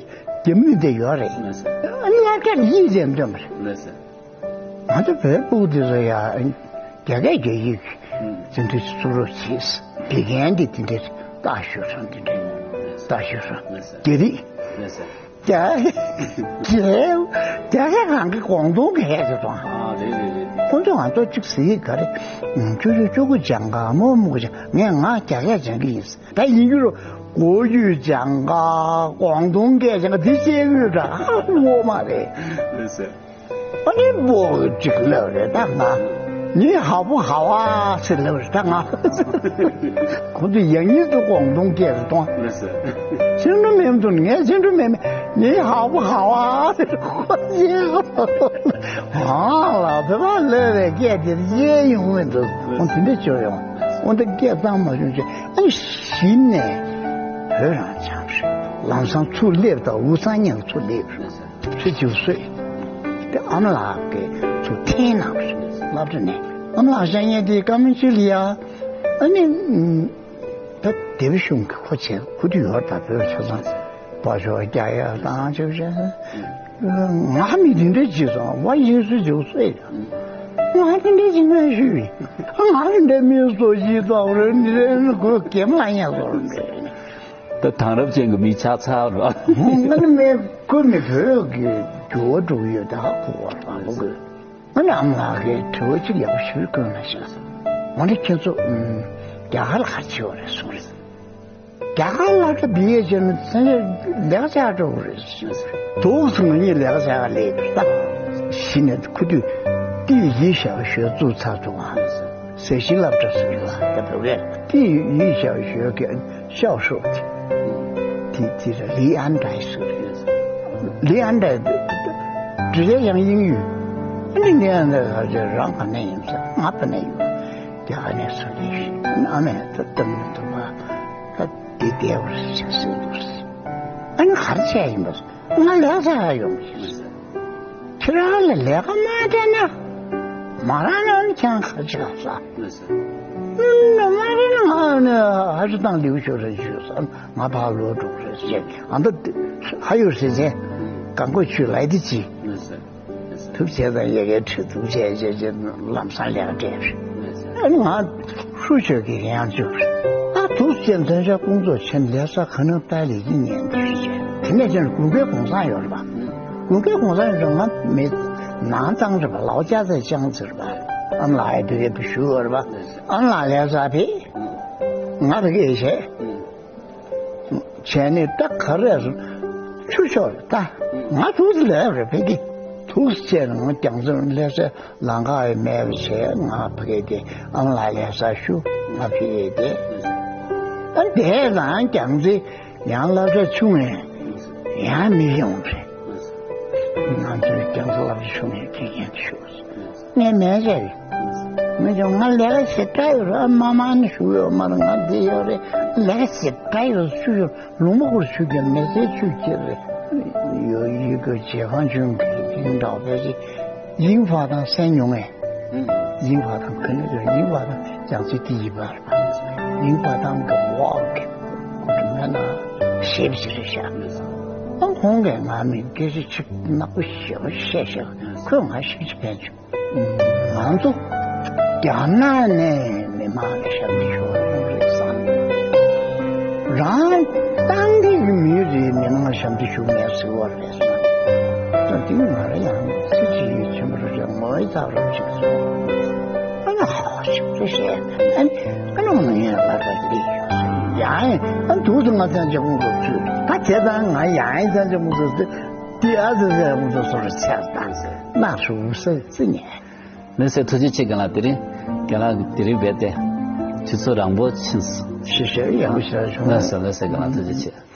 རྒྱ་མི་དེ་ཡོད་རེད། ཨ་ནི་སློབ་གྲྭར་ཡིག་རེད་འདོན་པ་རེད། ང་ཚོ་བོད་ཕྲུག་དེ་ཚོ་ཡ་རྒྱ་སྐད་རྒྱ་ཡིག་དེ་འདྲ་ཞིག་བཙུགས་རོགས་གྱིས། དགེ་རྒན་དེ་དེ་འདྲ་ལྟ་ཞོར་སོང་། དེ་འདྲ་ལྟ་ཞོར་སོང་། རྒྱ་རིགས། རྒྱ་རྒྱ་སྐད་རང་གི་ཀོང་ཏུང་སྐད་ཟེར་དང་། ཨ་རེད་རེད་རེད། ཁོང་ཚོ་ང་ཚོ་གཅིག་ཟེར་གི་ག་རེ། ཅུ་ཅུ་ཅུ་གུ་ཅང་ག་མོ་མོ་གུ་ཅང་། ངས་ང་རྒྱ་སྐད་སྦྱང་གི་ཡིན། ད་ཡིན་རྒྱུ་རུ་གོ་ཡུ་ཅང་ག་ཀོང་ཏུང་སྐད་ཅང་ག་འདི་བཤད་ཡོད་འདྲ་ངོ་མ་རེད། རེད་ཟེར། ཨ་ནི་བོ་གཅིག་ལབ་རེད། ད་ང་ཉི་ཧ་བུ་ཧ་ཝ་ཟེར་ལབ་རེད། ད་ང་ཁོང་ཚོ་ཡང་ཉིད་དུ་ཀོང་ཏུང་སྐད་རེད་དང་། ལགས་སོ། ཚིག་འབྲུ་མེད་དུ་ངས་ཚིག་འབྲུ་མེད་མེད་ཉི་ཧ་བུ་ཧ་ཝ་ཟེར་ཁོ་ཡིན། ཧང་ལ་བོད་པ་ལོས་པའི་སྐད་དེ་ཡེ་ཡོང་མི་འདུག་ཁོང་དེ་འདྲ་བྱོས་ཡོང་། འོན་ཏེ་སྐད་གཙང་མ་བྱུང་ཆེ་ཨ་ནི་གཞི་ནས་བོད་རང་སྦྱངས་རེད། ལམ་སང་ཚུར་སླེབས་དང་དབུས་གཙང་གཉིས་ལ་ཚུར་སླེབས་རེད། ཚེ་ཆུ་གསོས། དེ་ཨ་མ་ལགས་ཀྱིས་ཚུར་འཐེན་གནང་བ་རེད། སློབ་གྲྭ་ནས་ཨ་མ་ལགས་ཤ་ཉེ་དེ་བཀའ་མོལ་ཅིག་ལ་ཡ། ཨ་ནི་ད་སྡེ་པ་གཞུང་གི་ཁོ་བྱས་ཁུ་དུ་ཡོར་ད་བོད་ཆ་ཚང་བ་ཤོ་རྒྱ་ཡ་དང་ཆབ་ཆ། ང་མི་དེ་འདྲ་བྱེད་སོང་བ་ཡིན་སུ་ཇོ་སུ་ཡ། ང་དེ་འདྲ་བྱེད་མ་ཞུ་བས། ང་དེ་འདྲ་མི་སོ་ཞིག་ཙོག་རེ་འདི་རེ་ཁོ་གེ་མ་ཡ་ཙོག་རེ། ད་དེང་རབས་ཅན་གྱི་མི་ཆགས་ཚར་རོ། ང་ནི་མི་ཁོ་མི་བོད་ཀྱི་འགྱུར་བ་འགྲོ་གི་ཡོད་ད་ཧ་གོ་བ་རང་གོ། ང་ནི་ཨ་མ་ལགས་ཀྱིས་དྲི་བ་གཅིག་ཡག་པོ་ཞིག་བཀོད་གནང་ཤག་འོ་ན་ཁྱེད་ཚོ་ཨུམ་རྒྱ་གར་ལ་ག་རེ་བྱེད་པ་རེད་གསུངས་རེད། རྒྱ་གར་ལ་ད་བི་ཨེ་བྱས་ན་སེམས་ཅན་ལས་ཀ་བྱ་འགྲོ་གི་རེད་ཟེར། དུག་སེ་ང་གཉིས་ལས་ཀ་བྱ་ག་ལས་ཀྱི་རེད་ད། གཞི་ནས་ཁུ་དུས་ཏི་ཡི་ཞའོ་ཞོ་བཙུགས་ཚར་འདུག་ཨ། ཟས་ཞིང་སློབ་གྲྭ་ཟེར་ལ་ད་བོད་སྐད་ཏི་ཡི་ཞའོ་ཞོ་གི་ཤའོ་ཧྲོ་དེ་དེ་དེ་ལི་ཨན་ཏའི་ཟེར་རེད། ལི་ཨན་ཏའི་འབྲི་ཆ་ཡང་དབྱིན་ཡུལ། ཨ་ནི་ལི་ཨན་ཏའི་ཟེར་རང་ག་ནས་ཡིན་ཟེར། ང་ཕ་ནས་ཡོད། རྒྱ་གར་ནས་ཚུར་ལེན་ཞིག་ཨ་མས་ད་གཏམ་མི་འདུག་པ། ད་འདི་བདེ་བར་བྱ་ཟེར་འདུག་ཨ་ནི་ག་རེ་བྱས་ཡིན་པ། ང་ལས་ཀ་བྱ་ཡ་ཡོང་གི་ཡིན། ཁྱེད་རང་ལ་ལས་ཀ་མ་སྤྲད་ན། མ་རག་ན་ནི་ཁྱེད་རང་ག་རེ་བྱེད་ག་ཟེར། ནི་མ་རེད་ན་ང་ནི་ཧ་ཅང་ཐང་ལེའུ་ཤོར་རེད་ཞུས་ས། ང་ཕར་ལོག་འགྲོ་གི་རེད་ཟེར། ཨ་མདའ་ཧ་ཡོད་ཟེར་ཟེར། གང་གོ་ཆུ་ལ་དེ་ཅི། ཐུབ་བྱས་དང་ཡ་གའི་ཁྲི་ཐུབ་བྱས་བྱས་བྱས་ལམ་སང་ལས་ཀ་སྤྲད་རེད། ཨ་ནི་ང་ཧྲུའུ་ཅི་གི་ཡང་བཅུག་རེད། ཨ་ཐུགས་རྗེ་མཚན་ཆེན་ཀོང་ཚོ་ཆེན་ལས་ས་ག་ནང་ལྟ་ལས་ཀྱི་ཉན་དེ་རེད་བྱས། དེ་ནས་ཀྱང་དགུན་ཁའི་གུང་སེང་ཡོད་རེད་པ། དགུན་ཁའི་གུང་སེང་ཡོད་རེད། ང་མི་ནང་བཏང་རེད་པ། ལའོ་ཅ་ཚའི་ཅང་ཟེར་བ། ཨ་མ་ལགས་ཡ་བི་གེ་བི་ཞུ་ཡོད་རེད་པ། ཨ་མ་ལགས་ལས་ས་བི་ང་བི་གེ་བྱས། བྱས་ནས་ད་ག་རེ་ཆུ་ཤོར་ད་ང་ཐུགས་སུ་ལས་རེ་ཕེ་གི་ཐུགས་སུ་བྱས་ནས་ང་རྒྱང་ཚོད་ལས་སེ་ལང་ཀ་ཡི་མེད་པ་བྱས། ང་ཕ་གི་དེ་ཨ་མ་ལགས་ལས་ས་ཞུ། ང་ཕ་གི་དེ་ཨ་དེ་དང་རྒྱང་ཚོད་ཡང་སློབ་གྲྭ་ཆུང་ངས་ཡང་མི་ཡོང་རེད། ང་ཚོའི་རྒྱང་ཚོད་སློབ་གྲྭ་ཆུང་ངས་དགེ་རྒན་དེ་ཞུ། ངས་མེད་ཟེར། ངས་ཀྱང་ང་ལས་ཀ་ཞེ་དྲག་ཡོད་རེད། ཨ་མ་མ་ནི་ཞུ་ཡོད་མ་རེད། ང་འདི་ཡོད་རེད། ལས་ཀ་ཞེ་དྲག་ཡོད་ཞུ་ཡོད། ལུང་པ་ཁུར་ཆུ་རྒྱབ་མེ་སེར་ཆུ་ཁྱེར་རེད། ཡོད་ཡི་གེ་བྱེད་ཁང་ཆུང་གི་ཡིན་འདྲ་བས་ཀྱི་ཡིན་བ་དང་སེན་ཉུང་ངས་ཡིན་བ་དང་ག་ནས་ཡོད་ཡིན་བ་དང་ཀྱང་ཚིག་དེ་ཡིན་པ་རེད། ཡིན་བ་དང་གི་འོག་གི་ཁུར་མེད་ན་ཞེབ་ཞིག་རེད་ཤག་ཨང་ཁོང་གིས་ང་མི་སྐད་ཆ་ཆིག་ནག་པོ་ཞེ་པོ་བཤད་ཤག་ཁོས་ང་ཤེས་ཀྱི་ཕན་ཆུ། ང་ཚོ་རྒྱ་ནག་ནས་མི་མང་ལ་ཞབས་འདེགས་ཞུ་བ་ཡོང་རེད་བསམ། རང་ཏང་གི་མི་རེད་མི་མང་ལ་ཞབས་འདེགས་ཞུ་མེད་ཟེར་བ་རེད་བསམ། ད་དེ་ང་རང་ཡང་ཚེ་གཅིག་ཡིད་ཆེན་པོ་རེད། ངོ་ཡི་ཚབ་རོགས་ཅིག་སོང་། ཨ་ན་ཧ་ཅིག་ ཞེས་བཤད། ཨ་ནི་ཨ་ནི་ང་ཡང་ལ་ཁ་ལི་ཡང་ཨ་འདུག་སེ་ང་ཚང་ཅག་ཁོང་ཚོ་ཚུད་ད་དེ་དང་ང་ཡང་ཨ་ཚང་ཅག་ཁོང་ཚོ་ཚུད་དེ་ཨ་ཙི་ཙི་ཁོང་ཚོ་སོ་རུ་ཆར་དང་ན་ཧྲུག་སེ་ཙི་ཉེ། ལགས་སོ་ཐུགས་རྗེ་ཆེ། རྒན་ལགས་དེ་རིང་རྒན་ལགས་དེ་རིང་བས་ཏེ་ཆུ་ཚོད་རིང་པོ་ཕྱིན་སོང་། ཞེས་ཞེས་ཡག་པོ་ཞེ་དྲག་བྱུང་། ལགས་སོ་ལགས་སོ་རྒན་ལགས་ཐུགས་རྗེ་ཆེ།